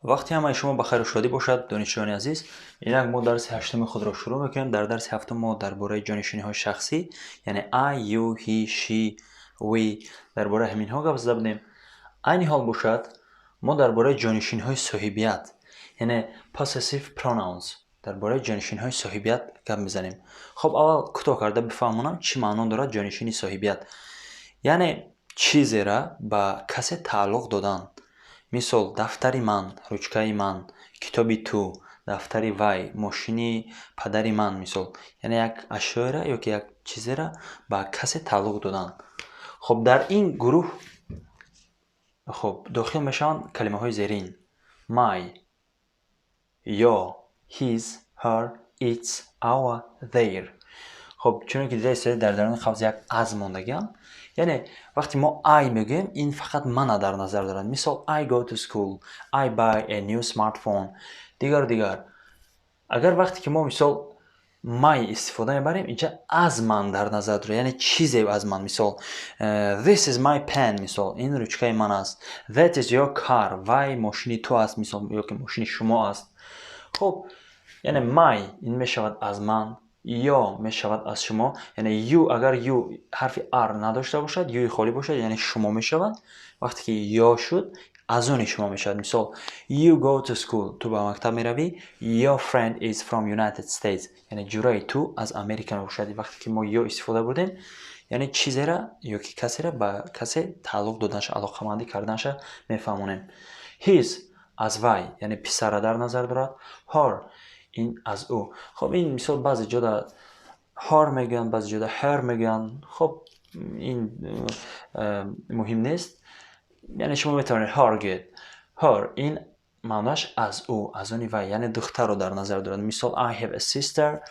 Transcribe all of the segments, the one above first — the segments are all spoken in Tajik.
Вақти ҳамаи шумо ба хайру шодӣ бошад, донишҷӯёни азиз. Инак мо дарси ҳаштуми худро шурӯъ мекунем. Дар дарси ҳафтум мо дар бораи ҷонишиниҳои шахсӣ, яъне I, you, he, she, we, дар бораи ҳаминҳо гап зада будем. Айни ҳол бошад, мо дар бораи ҷонишинҳои соҳибият, яъне possessive pronouns, дар бораи ҷонишинҳои соҳибият гап мезанем. Хоб, аввал кӯтоҳ карда бифаҳмонам, чӣ маъно дорад ҷонишини соҳибият. Яъне чизера ба касе тааллуқ додан. Мисол, дафтари ман, ручкаи ман, китоби ту, дафтари вай, мошини падари ман, мисол. Яъне як ашёеро ё ки як чизеро ба касе тааллуқ додан. Хоб, дар ин гурӯҳ, хоб, дохил мешаванд калимаҳои зерин: my, your, his, her, its, our, their. Хоб, чуноне ки дида истодаед, дар даруни қавс як аз мондагиам. Яъне вақте мо I мегӯем, ин фақат мана дар назар дорад. Мисол, I go to school, I buy a new smartphone, дигару дигар. Агар вақте ки мо, мисол, my истифода мебарем, инҷа аз ман дар назар дорад, яъне чизе аз ман. Мисол, this is my pen, мисол, ин ручкаи ман аст. That is your car, вай мошини ту аст, мисол, ё ки мошини шумо аст. Хоб, яъне my ин мешавад аз ман, ё мешавад аз шумо, яъне you, агар you ҳарфи r надошта бошад, you холӣ бошад, яъне шумо мешавад. Вақте ки ё шуд, аз они шумо мешавад. Мисол, you go to school, ту ба мактаб меравӣ. Your friend is from United States, яъне ҷураи ту аз Америка мебошад. Вақте ки мо ё истифода бурдем, яъне чизера ё ки касера ба касе тааллуқ доданша, алоқамандӣ карданша мефаҳмонем. His аз вай, яъне писара дар назар дорад. Her ин аз ӯ. Хоб, ин мисол баъзе ҷода her мегӯянд, баъзе ҷода her мегӯянд. Хоб, ин муҳим нест, яъне шумо метавонед her гӯед. Her ин маъноаш аз ӯ, аз они вай, яъне духтарро дар назар дорад. Мисол, I have a sister,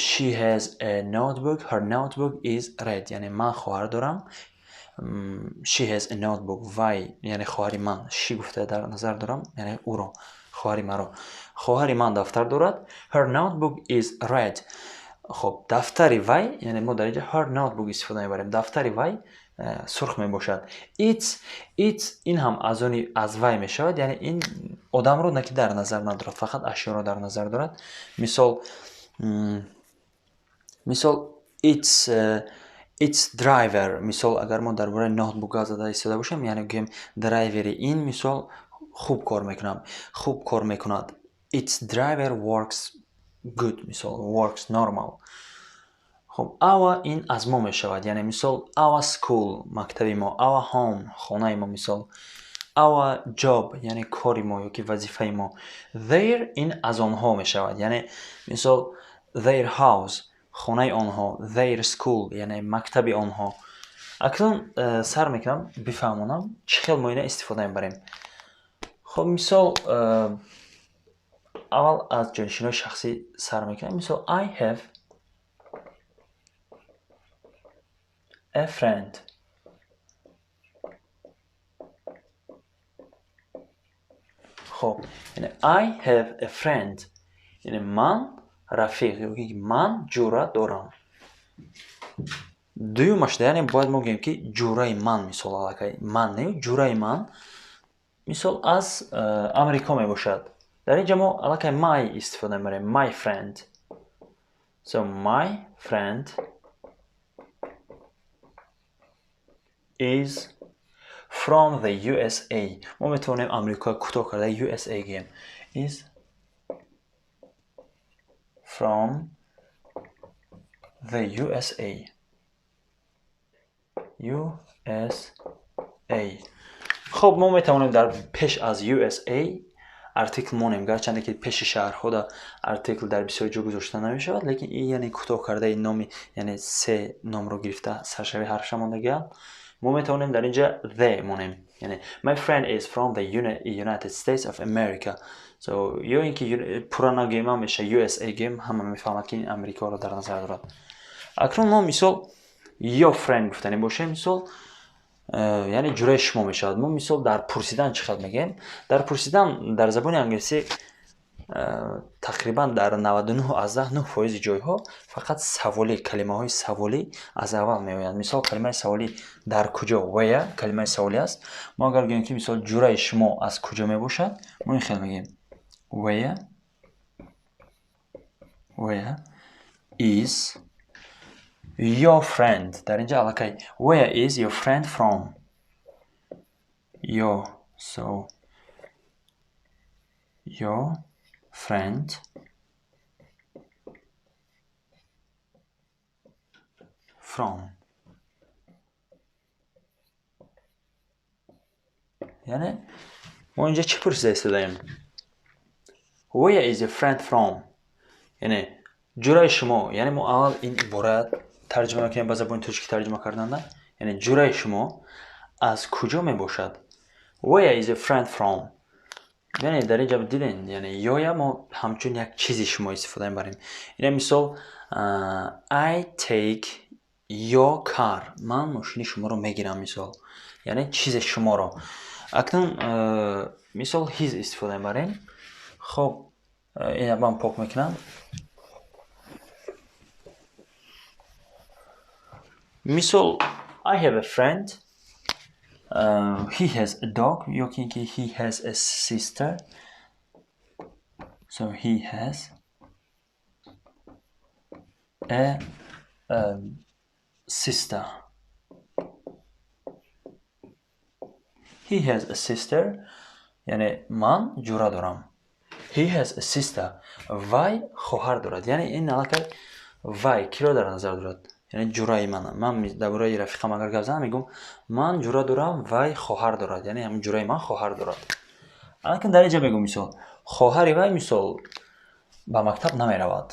she has a notebook, her notebook is red. Яъне ман хоҳар дорам, she has a notebook, вай, яъне хоҳари ман, she гуфта дар назар дорам, яъне ӯро, хоҳари маро. Хоҳари ман дафтар дорад. Her notebook is red. Хоб, дафтари вай, яъне мо дар инҷа her notebook истифода мебарем. Дафтари вай сурх мебошад. Its ин ҳам аз они, аз вай мешавад, яъне ин одамро на ки дар назар надорад, фақат ашёро дар назар дорад. Мисол, its driver. Мисол, агар мо дар бораи ноутбук гап зада истода бошем, яъне гӯем драйвери ин, мисол, хуб кор мекунад, хуб кор мекунад. Its driver works good, мисол, works normal. Хоб, our ин аз мо мешавад, яъне мисол, our school, мактаби мо, our home, хонаи мо, мисол, our job, яъне кори мо ё ки вазифаи мо. Their ин аз онҳо мешавад, яъне мисол, their house, хонаи онҳо, their school, яъне мактаби онҳо. Акнун сар мекунам бифаҳмонам, чӣ хел мо ина истифода мебарем. Хоб, мисол, аввал аз ҷонишинои шахсӣ сар мекунам. Мисол, I have a friend. Хоб, яъне I have a friend, яъне ман рафиқ ё ки ман ҷура дорам. Дуюмаш, яъне бояд мо гӯем, ки ҷураи ман, мисол, аллакай ман не, ҷураи ман, мисол, аз Амрико мебошад. Дар инҷа мо аллакай my истифода мебарем. My friend. So my friend is from the USA. Мо метавонем Амрико кӯтоҳ карда USA гӯем. Is from the USA. USA. Хоб, мо метавонем дар пеш аз USA артикл монем, гарчанде ки пеши шаҳрҳода артикл дар бисёр ҷо гузошта намешавад, лекин ин яъне кӯтоҳ кардаи номи, яъне се номро гирифта саршави ҳарфша мондагиам. Мо метавонем дар инҷа the монем, яъне my friend is from the United States of America. So ё ин ки пурра нагӯем ҳам меша, USA гӯем, ҳама мефаҳмад, ки ин Амрикоро дар назар дорад. Акнун мо, мисол, your friend гуфтанӣ бошем, мисол, яъне ҷураи шумо мешавад. Мо, мисол, дар пурсидан чӣ хел мегӯем? Дар пурсидан дар забони англисӣ Тақрибан дар 99,9% ҷойҳо фақат саволӣ, калимаҳои саволӣ аз аввал меоянд. Мисол, калимаи саволӣ дар куҷо, where калимаи саволӣ аст. Мо агар гӯем, ки мисол ҷураи шумо аз куҷо мебошад, мо ин хел мегӯем: where is your friend. Дар инҷа аллакай where is your friend from, your, so your friend from. Яъне мо инҷа чӣ пурсида истодаем? Where is your friend from, яъне ҷураи шумо. Яъне мо аввал ин ибора тарҷума мекунем ба забони тоҷикӣ тарҷума карданда, яъне ҷураи шумо аз куҷо мебошад? Where is your friend from. Яъне дар инҷа дидем, яъне ёя мо ҳамчун як чизи шумо истифода мебарем. Ина мисол, I take your car, ман мошини шуморо мегирам, мисол, яъне чизе шуморо. Акнун мисол his истифода мебарем. Хоб, ина ман пок мекунам. Мисол, I have a friend, he has a dog, ё ки ин ки he has a sister. So he has a sister. He has a sister, яъне ман ҷура дорам. He has a sister, вай хоҳар дорад. Яъне ин аллакай вай киро дар назар дорад? Яъне ҷураи ман. Ман дар бораи рафиқам агар гап занам, мегӯм ман ҷура дорам, вай хоҳар дорад, яъне ҳамин ҷураи ман хоҳар дорад. Аллакай дар инҷа мегӯм, мисол, хоҳари вай, мисол, ба мактаб намеравад.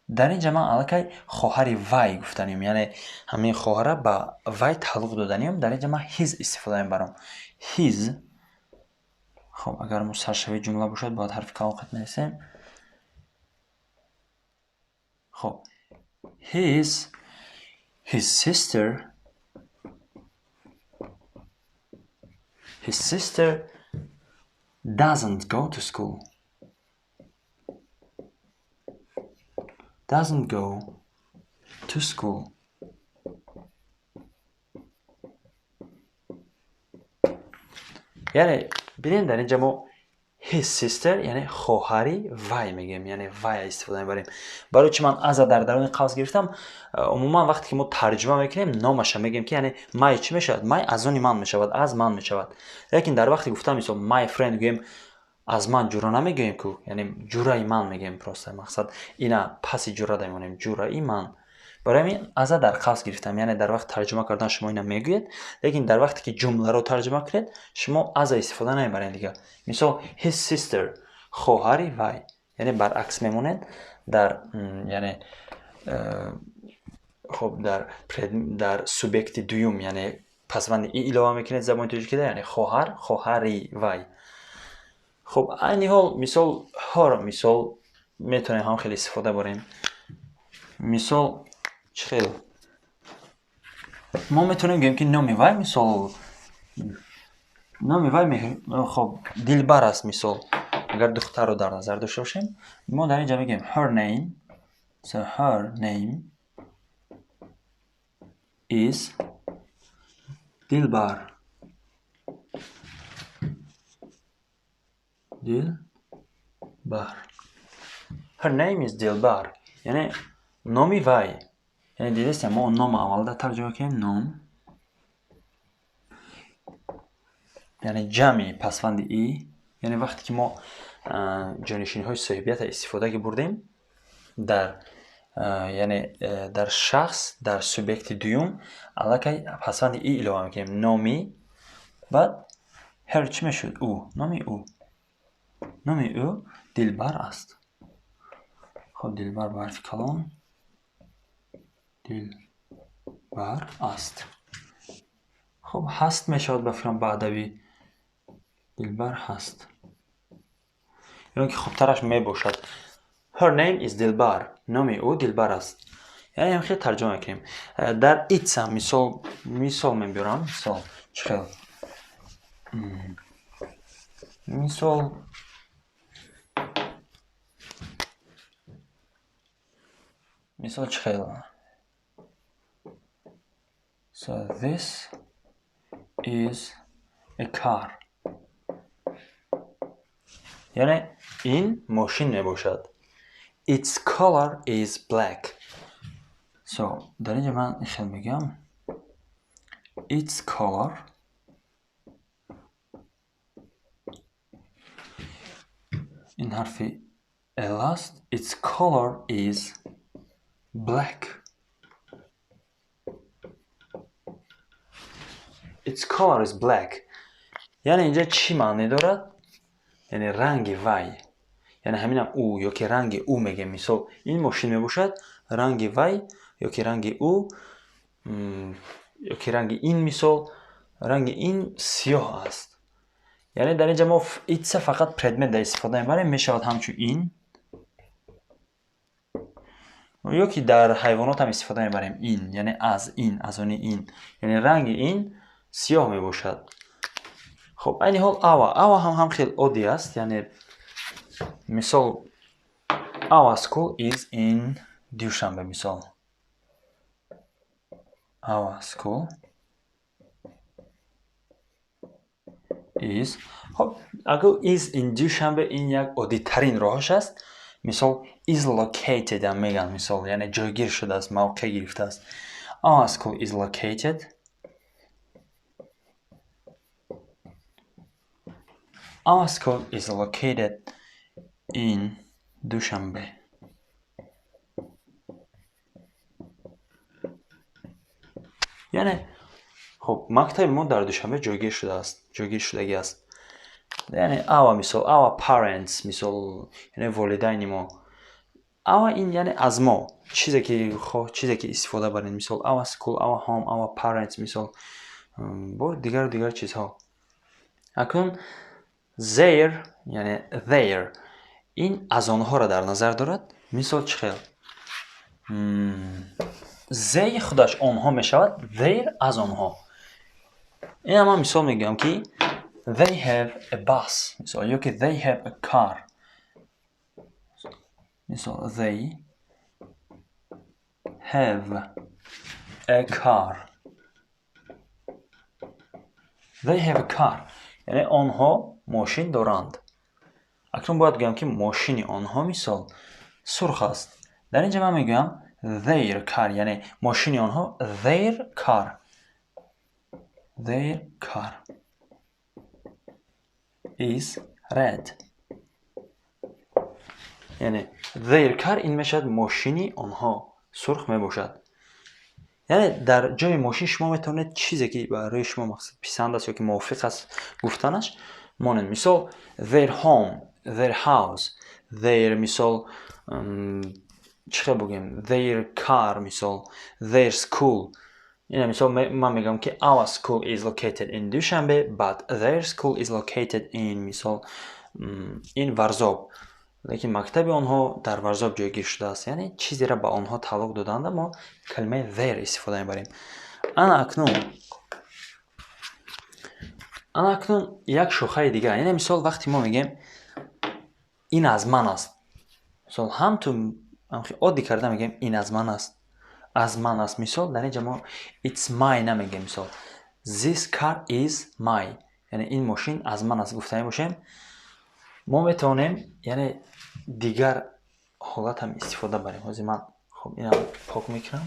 Дар инҷа ман аллакай хоҳари вай гуфтанем, яъне ҳамин хоҳара ба вай тааллуқ доданем. Дар инҷа ман his истифода мебарам, his. Хоб, агар мо саршавии ҷумла бошад, бояд ҳарфи калон қат нависем. Хоб, his sister, his sister doesn't go to school, doesn't go to school. Яъне бинем, дар инҷа мо his sister, яъне хоҳари вай мегӯем, яъне вай истифода мебарем. Барои чи ман аза дар даруни қавс гирифтам? Умуман вақте ки мо тарҷума мекунем, номаша мегӯем, ки яъне my чӣ мешавад? My аз они ман мешавад, аз ман мешавад. Лекин дар вақте гуфтам, мисол, my friend гӯем, аз ман ҷура намегӯем ку, яъне ҷураи ман мегӯем просто. Мақсад ина паси ҷура мемонем, ҷураи ман. Барои ҳамин аза дар қавс гирифтам. Яъне дар вақти тарҷума кардан шумо ина мегӯед, лекин дар вақте ки ҷумларо тарҷума кунед, шумо аза истифода намебаред дигар. Мисол, his sister, хоҳари вай, яъне баръакс мемонед дар яъне хоб, дар субъекти дуюм, яъне пасванди и илова мекунед забони тоҷикида, яъне хоҳар, хоҳари вай. Хоб, айни ҳол мисол her, мисол, метавонем ҳам хеле истифода барем. Мисол, чӣ хел мо метавонем гӯем, ки номи вай, мисол, номи вай, хоб, Дилбар аст. Мисол, агар духтарро дар назар дошта бошем, мо дар инҷа мегӯем her name. So her name is Дилбар. Дилбар, her name is Дилбар, яъне номи вай. Яъне дидастем, мо ном аввалда тарҷума кунем, ном, яъне ҷамъи пасванди и. Яъне вақте ки мо ҷонишиниҳои соҳибията истифода ки бурдем, дар яъне дар шахс, дар субъекти дуюм аллакай пасванди и илова мекунем. Номи, баъд her чӣ мешуд? Ӯ, номи ӯ, номи ӯ Дилбар аст. Хоб, Дилбар ба ҳарфи калон, Дилбар аст. Хоб, ҳаст мешавад, ба фикрам, ба адабӣ Дилбар ҳаст ё ин ки хубтараш мебошад. Her name is Дилбар, номи ӯ Дилбар аст. Яъне ҳам хеле тарҷума мекунем. Дар its ҳам мисол, мисол мебиёрам. Мисол, чӣ хел? Мисол, Мисол чӣ хел? So this is a car. Яъне ин мошин мебошад. Its color is black. So дар инҷа ман хел мегӯям. Its color ин ҳарфи L аст. Its color is black. Its color is black. Яъне инҷа чӣ маъне дорад? Яъне ранги вай. Яъне ҳаминам ӯ ёки ранги ӯ мегӯем. Мисол ин мошин мебошад, ранги вай ёки ранги ӯ, ёки ранги ин, мисол ранги ин сиёҳ аст. Яъне дар инҷа мо its-а фақат предмет дар истифода мебарем, мешавад ҳамчун ин ёки дар ҳайвонот ҳам истифода мебарем ин, яъне аз ин, аз они ин, яъне ранги ин сиёҳ мебошад. Хоб, айни ҳол our. Our ҳам хел оддӣ аст, яъне мисол our school is in Душанбе, мисол. Our school is. Хоб, агар is in Душанбе ин як оддитарин роҳаш аст. Мисол is located ҳам мегӯянд, мисол, яъне ҷойгир шудааст, мавқеъ гирифтааст. Our school is located. Our school is located in Dushanbe. Яъне хоб, мактаби мо дар Душанбе ҷойгир шудааст, ҷойгир шудагӣ аст. Яъне our, мисол our parents, мисол яъне волидайни мо. Our ин яъне аз мо, чизе ки хоҳ, чизе ки истифода барем, мисол our school, our home, our parents, мисол бо дигару дигар чизҳо. Акнун their, яъне their ин аз онҳоро дар назар дорад. Мисол чӣ хел? They худаш онҳо мешавад, their аз онҳо. Ин ман мисол мегӯям ки they have a bus, мисол, ёки they have a car. Мисол they have a car. They have a car. Яъне онҳо мошин доранд. Акнун бояд гӯям ки мошини онҳо мисол сурх аст. Дар инҷа ман мегӯям their car, яъне мошини онҳо their car. Their car is red. Яъне their car ин мешавад мошини онҳо сурх мебошад. Яъне дар ҷои мошин шумо метавонед чизе ки барои шумо мақсад писанд аст ёки мувофиқ аст гуфтанаш монед. Мисол their home, their house, their, мисол чӣ хел бигӯем, their car, мисол their school. Ина мисол ман мегӯям ки our school is located in Dushanbe, but their school is located in, мисол in Варзоб. Лекин мактаби онҳо дар Варзоб ҷойгир шудааст. Яъне чизеро ба онҳо тааллуқ доданда мо калимаи their истифода мебарем. Ана акнун як шохаи дигар. Яъне мисол вақте мо мегӯем ин аз ман аст. Мисол ҳам ту оддӣ карда мегӯем ин аз ман аст. Аз ман аст. Мисол дар инҷа мо it's my намегӯем. Мисол this car is my. Яъне ин мошин аз ман аст гуфта мебошем. Мо метавонем яъне дигар ҳолат ҳам истифода барем. Ҳозир ман хоб инам пок мекунам.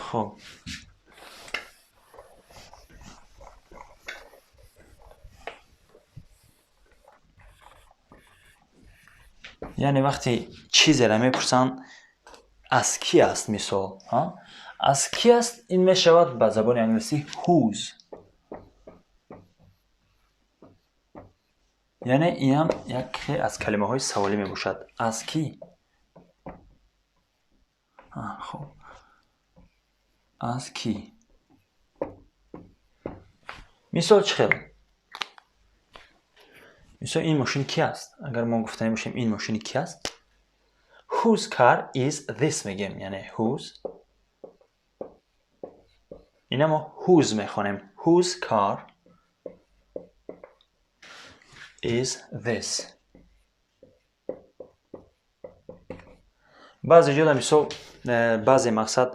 Хоб, яъне вақте чизеро мепурсанд аз кӣ аст, мисол, аз кӣ аст, ин мешавад ба забони англисӣ whose. Яъне инам яке аз калимаҳои саволӣ мебошад. Аз кӣ? Хоб, аз кӣ? Мисол чӣ хел? Мисол ин мошин кӣ аст? Агар мо гуфта мебошем ин мошини кӣ аст? Whose car is this мегӯем, яъне whose. Ина мо whose мехонем. Whose car is this? Баъзе ҷода мисол баъзе мақсад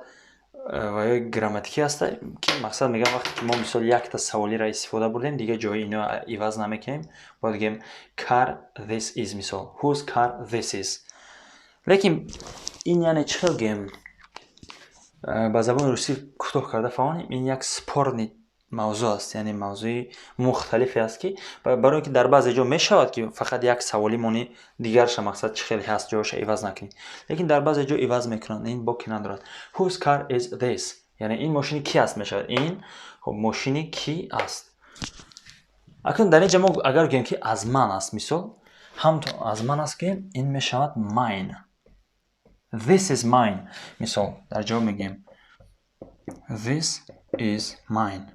ва ё грамматикӣ ҳаста, ки мақсад мегӯям, вақте ки мо мисол якта саволиро истифода бурдем, дигар ҷои ино иваз намекунем, бояд гӯем car this is, мисол whose car this is. Лекин ин яъне чӣ хел гӯем, ба забони русӣ кӯтоҳ карда фаҳмонем, ин як спорный мавзӯъ аст, яъне мавзӯи мухталифе аст, ки барои ки дар баъзе ҷо мешавад, ки фақат як саволӣ монӣ, дигарша мақсад чӣ хеле ҳаст, ҷояша иваз накунӣ, лекин дар баъзе ҷо иваз мекунанд, ин боки надорад. Whose car is this? Яъне ин мошини ки аст мешавад. Ин хоб мошини ки аст? Акнун дар ин ҷо мо агар гӯем, ки аз ман аст, мисол ҳамто аз ман аст гӯем, ин мешавад mine. This is mine. Мисол дар ҷавоб мегӯем this is mine.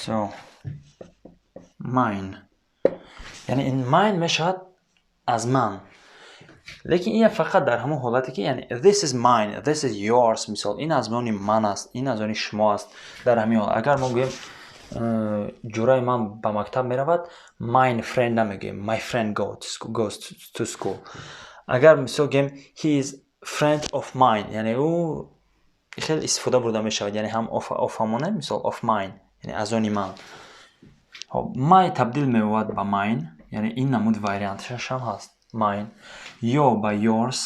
So mine. Яъне ин mine мешавад аз ман. Лекин ин фақат дар ҳамон ҳолате, ки яъне this is mine, this is yours, мисол ин аз они ман аст, ин аз они шумо аст. Дар ҳамин ҳол агар мо гӯем ҷураи ман ба мактаб меравад, mine friend намегӯем, my friend goes to school. Агар мисол гӯем he is friend of mine, яъне ӯ хеле истифода бурда мешавад, яъне ҳам of ҳамоне, мисол of mine, яъне аз они ман. Хоб my табдил меёбад ба mine, яъне ин намуд вариантшаш ҳам ҳаст, mine ё ба yours,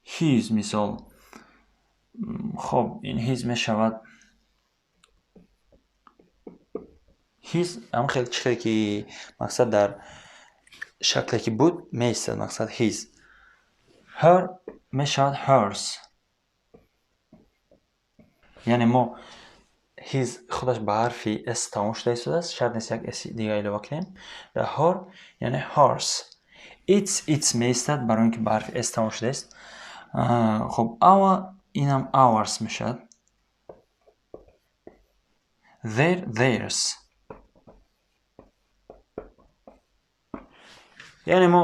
his мисол. Хоб ин his мешавад his ҳам хеле чӣ хеле ки мақсад дар шакле ки буд меистад, мақсад his. Her мешавад hers. Яъне мо his худаш ба ҳарфи s тамом шуда истодааст, шарт нест як s дига илова кунем. Дар her яъне hers. Its меистад, барои ин ки ба ҳарфи s тамом шудааст. Хоб our инам ours мешавад. Their, theirs. Яъне мо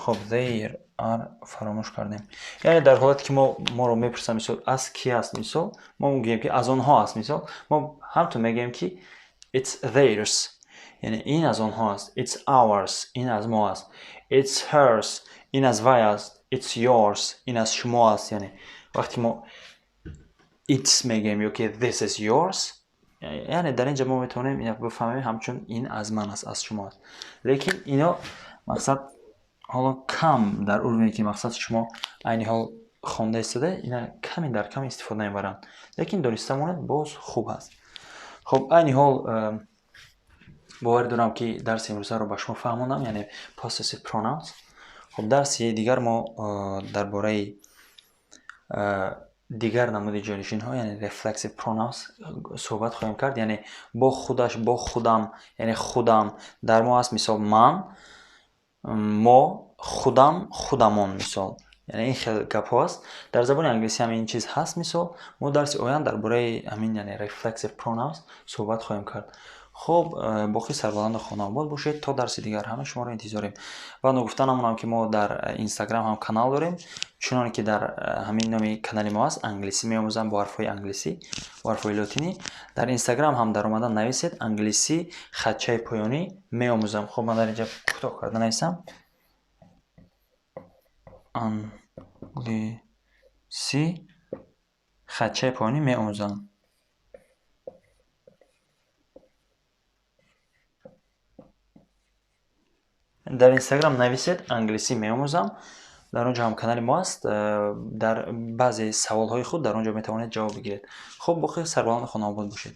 хоб their are фаромӯш кардем. Яъне дар ҳолате ки моро мепурсанд, мисол аз ки аст, мисол мо мегӯем, ки аз онҳо аст, мисол мо ҳамтон мегӯем, ки it's theirs, яъне ин аз онҳо аст, it's ours, ин аз мо аст, it's hers, ин аз вай аст, it's yours, ин аз шумо аст. Яъне вақте мо it's мегӯем ё ки this is yours, яъне дар ин ҷо мо метавонем бифаҳмем ҳамчун ин аз ман аст, аз шумо аст. Лекин ино мақсад ҳоло кам дар уровне ки мақсад шумо айни ҳол хонда истода, ина каме дар кам истифода мебаранд, лекин дониста монед боз хуб аст. Хоб айни ҳол боварӣ дорам, ки дарси имрӯзаро ба шумо фаҳмондам, яъне possessive pronouns. Хоб дарси дигар мо дар бораи дигар намуди ҷойнишинҳо, яъне reflexive pronouns суҳбат хоҳем кард, яъне бо худаш, бо худам, яъне худам дар мо аст, мисол ман, мо, худам, худамон, мисол. Яъне ин хел гапҳо аст. Дар забони англисӣ ҳам ин чиз ҳаст, мисол мо дарси оянда дар бораи ҳамин, яъне reflexive pronouns суҳбат хоҳем кард. Хоб боқӣ сарбаланду хонаобод бошед, то дарси дигар ҳама шуморо интизорем. Ва ногуфта намонам, ки мо дар Instagram ҳам канал дорем, чуноне ки дар ҳамин номи канали мо аст, англисӣ меомӯзам бо ҳарфҳои англисӣ, бо ҳарфҳои лотинӣ. Дар Instagram ҳам даромада нависед англисӣ хатчаи поёнӣ меомӯзам. Хоб ман дар инҷа кӯтоҳ карда нависам англисӣ хатчаи поёнӣ меомӯзам. Дар Instagram нависед англисӣ меомӯзам, дар он ҷо ҳам канали мо аст, дар баъзе саволҳои худ дар он ҷо метавонед ҷавоб бигиред. Хуб, боқӣ сарбаланду хонаобод бошед.